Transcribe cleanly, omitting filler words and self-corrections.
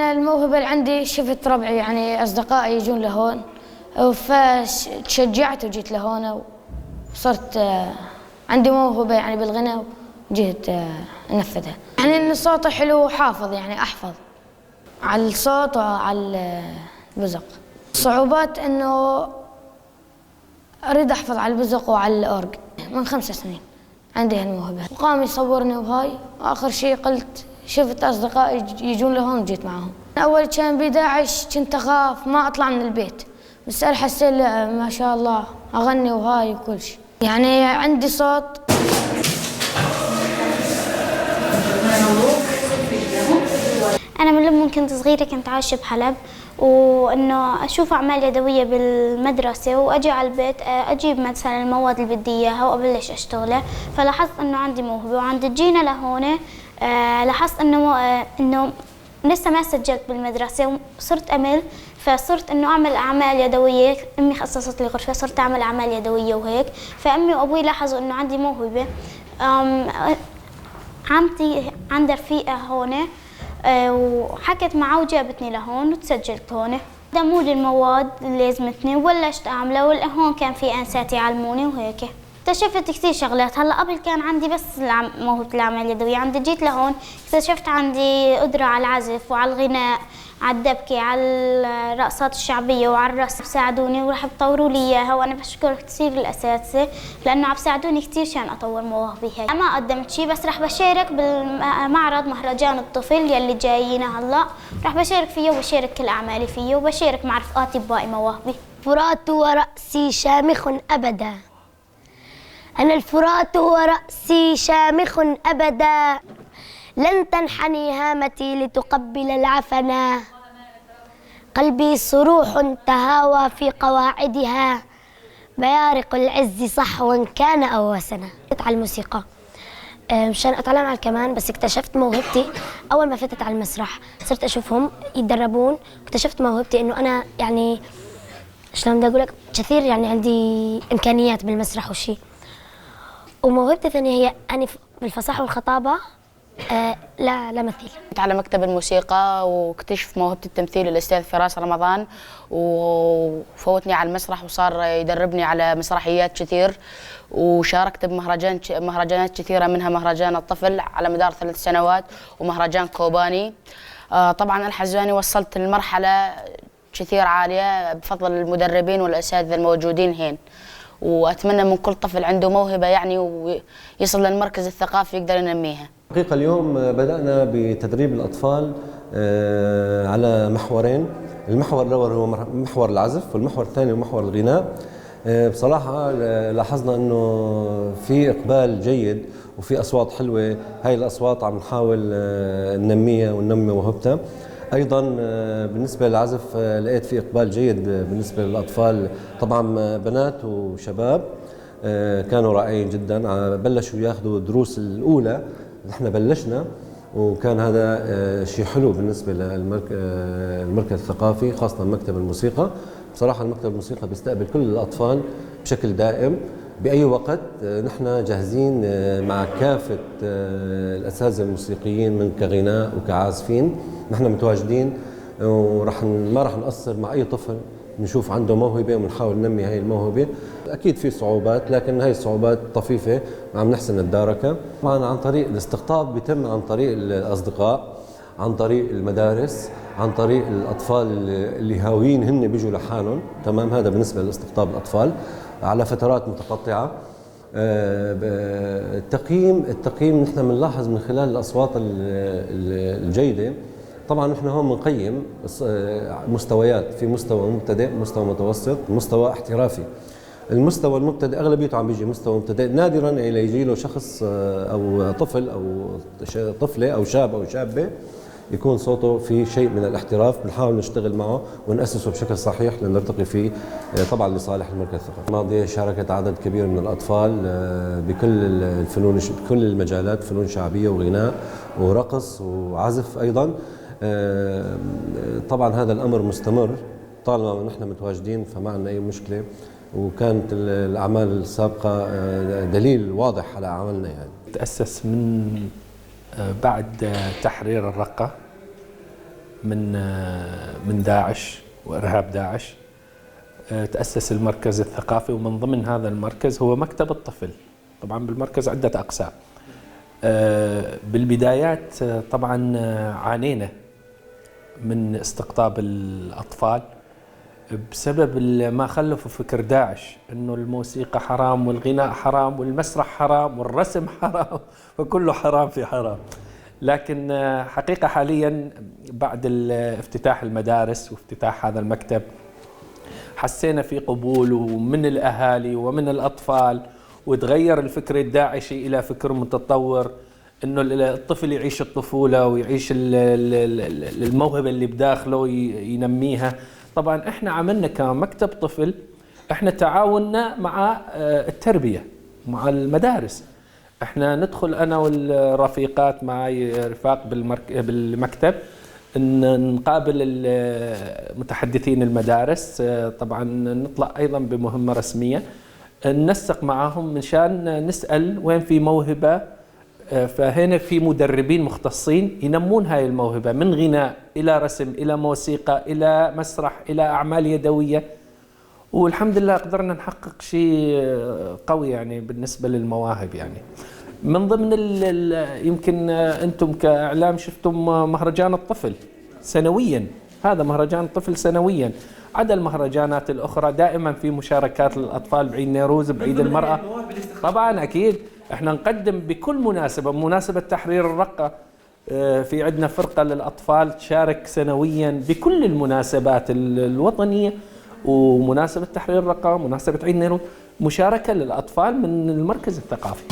أنا الموهبة اللي عندي شفت ربعي يعني أصدقائي يجون لهون، فتشجعت وجيت لهون وصرت عندي موهبة يعني بالغنى وجيت أنفذها. يعني إن صوتي حلو وحافظ، يعني أحفظ على الصوت وعلى البزق. صعوبات إنه أريد أحفظ على البزق وعلى الأورج. من 5 سنين عندي هالموهبة، وقام يصورني وهاي آخر شيء قلت شفت أصدقائي يجون لهون جيت معهم. أول كان بداعش كنت أخاف ما أطلع من البيت، بس أنا حسيت لا، ما شاء الله أغني وهاي وكل شيء، يعني عندي صوت. أنا من لما كنت صغيرة كنت عايشة بحلب، وإنه أشوف أعمال يدوية بالمدرسة وأجي على البيت أجيب مثلاً المواد اللي بدي إياها وأبلش أشتغلها، فلاحظت إنه عندي موهبة. وعند جينا لهون لاحظت إنه لسه ما سجلت بالمدرسة وصرت أمل، فصرت إنه أعمل أعمال يدوية. أمي خصصت لي غرفة صرت أعمل أعمال يدوية وهيك، فأمي وأبوي لاحظوا إنه عندي موهبة. عمتي عندها رفيقة هون، وحكت معها وجابتني لهون وتسجلت هون. دموا لي المواد اللي لازمتني وبلشت أعملها، وهون كان في أنسات يعلموني وهيك. اكتشفت كثير شغلات. هلا قبل كان عندي بس موهبة الأعمال اليدوية، عندي جيت لهون اكتشفت عندي قدرة على العزف وعلى الغناء، على الدبكة، على الرقصات الشعبية وعلى الرقص. بساعدوني وراح بطوروا لي إياها، وأنا بشكر كثير الأساتذة لأنه عم بساعدوني كثير عشان أطور مواهبي هاي. ما قدمت شيء، بس راح بشارك بالمعرض مهرجان الطفل يلي جايينا هلا، راح بشارك فيه وبشارك كل أعمالي فيه وبشارك مع رفقاتي بباقي مواهبي. فرات ورأسي شامخ أبدا، أنا الفرات ورأسي شامخ أبدا، لن تنحني هامتي لتقبل العفنا، قلبي صروح تهاوى في قواعدها، بيارق العز صحوا كان أو وسنا. على الموسيقى مشان أتعلم على الكمان، بس اكتشفت موهبتي أول ما فتت على المسرح، صرت أشوفهم يتدربون، اكتشفت موهبتي إنه أنا يعني شلون بدي أقول لك كثير يعني عندي إمكانيات بالمسرح وشي. وموهبتي الثانية هي أني بالفصاحة والخطابة لا مثيل. كنت على مكتب الموسيقى واكتشف موهبة التمثيل الأستاذ فراس رمضان، وفوتني على المسرح وصار يدربني على مسرحيات كثير، وشاركت بمهرجانات كثيرة، منها مهرجان الطفل على مدار 3 سنوات ومهرجان كوباني. طبعاً الحزاني وصلت لمرحلة كثير عالية بفضل المدربين والأساتذة الموجودين هين، وأتمنى من كل طفل عنده موهبة يعني ويصل للمركز الثقافي يقدر ينميها. حقيقة اليوم بدأنا بتدريب الأطفال على محورين، المحور الأول هو محور العزف، والمحور الثاني هو محور الغناء. بصراحة لاحظنا أنه في إقبال جيد وفي أصوات حلوة، هاي الأصوات عم نحاول ننميها وننمي موهبتها. أيضاً، بالنسبة للعزف، لقيت في إقبال جيد بالنسبة للأطفال، طبعاً بنات وشباب، كانوا رائعين جداً، بلشوا ياخذوا الدروس الأولى، نحن بلشنا وكان هذا شيء حلو بالنسبة للمركز الثقافي، خاصة مكتب الموسيقى. بصراحة المكتب الموسيقى بيستقبل كل الأطفال بشكل دائم بأي وقت، نحن جاهزين مع كافة الأساتذة الموسيقيين من كغناء وكعازفين، نحن متواجدين ما رح نقصر مع أي طفل نشوف عنده موهبة ونحاول ننمي هاي الموهبة. أكيد في صعوبات، لكن هاي الصعوبات طفيفة عم نحسن نتداركها. طبعاً عن طريق الاستقطاب بيتم عن طريق الأصدقاء، عن طريق المدارس، عن طريق الأطفال اللي هاويين هن بيجوا لحالهم، تمام. هذا بالنسبة لاستقطاب الأطفال على فترات متقطعة. التقييم نحن بنلاحظ من خلال الأصوات الجيدة. طبعاً نحن هون بنقيم مستويات، في مستوى مبتدئ، مستوى متوسط، مستوى احترافي. المستوى المبتدئ أغلبيته عم بيجي مستوى مبتدئ، نادراً إلى يجي له شخص، أو طفل أو طفلة أو شاب أو شابة يكون صوته في شيء من الاحتراف، بنحاول نشتغل معه ونأسسه بشكل صحيح لنرتقي فيه، طبعاً لصالح المركز الثقافي. الماضية شاركت عدد كبير من الأطفال، بكل الفنون، بكل المجالات، فنون شعبية وغناء ورقص وعزف أيضاً. طبعاً هذا الأمر مستمر طالما نحن متواجدين، فما عندنا أي مشكلة، وكانت الأعمال السابقة، دليل واضح على عملنا. تأسس من بعد تحرير الرقة من داعش وإرهاب داعش. تأسس المركز الثقافي، ومن ضمن هذا المركز هو مكتب الطفل. طبعا بالمركز عدة أقسام. بالبدايات طبعا عانينا من استقطاب الأطفال بسبب ما خلفوا فكر داعش، انه الموسيقى حرام والغناء حرام والمسرح حرام والرسم حرام، فكله حرام في حرام. لكن حقيقة حاليا بعد افتتاح المدارس وافتتاح هذا المكتب حسينا في قبول ومن الأهالي ومن الأطفال، وتغير الفكر الداعشي إلى فكر متطور، انه الطفل يعيش الطفولة ويعيش الموهبة اللي بداخله ينميها. طبعا احنا عملنا كمكتب طفل، احنا تعاوننا مع التربية، مع المدارس. احنا ندخل انا والرفيقات معي رفاق بالمكتب نقابل متحدثين المدارس. طبعا نطلع ايضا بمهمة رسمية، ننسق معهم مشان نسأل وين في موهبة. فهنا في مدربين مختصين ينمون هاي الموهبة، من غناء إلى رسم إلى موسيقى إلى مسرح إلى أعمال يدوية. والحمد لله قدرنا نحقق شيء قوي يعني بالنسبة للمواهب. يعني من ضمن يمكن أنتم كإعلام شفتم مهرجان الطفل سنويا، هذا مهرجان الطفل سنويا، عدا المهرجانات الأخرى دائما في مشاركات للأطفال بعيد نيروز، بعيد المرأة. طبعا أكيد احنا نقدم بكل مناسبة، مناسبة تحرير الرقة في عندنا فرقة للأطفال تشارك سنويا بكل المناسبات الوطنية، ومناسبة تحرير الرقة، مناسبة عيد نيروز، مشاركة للأطفال من المركز الثقافي.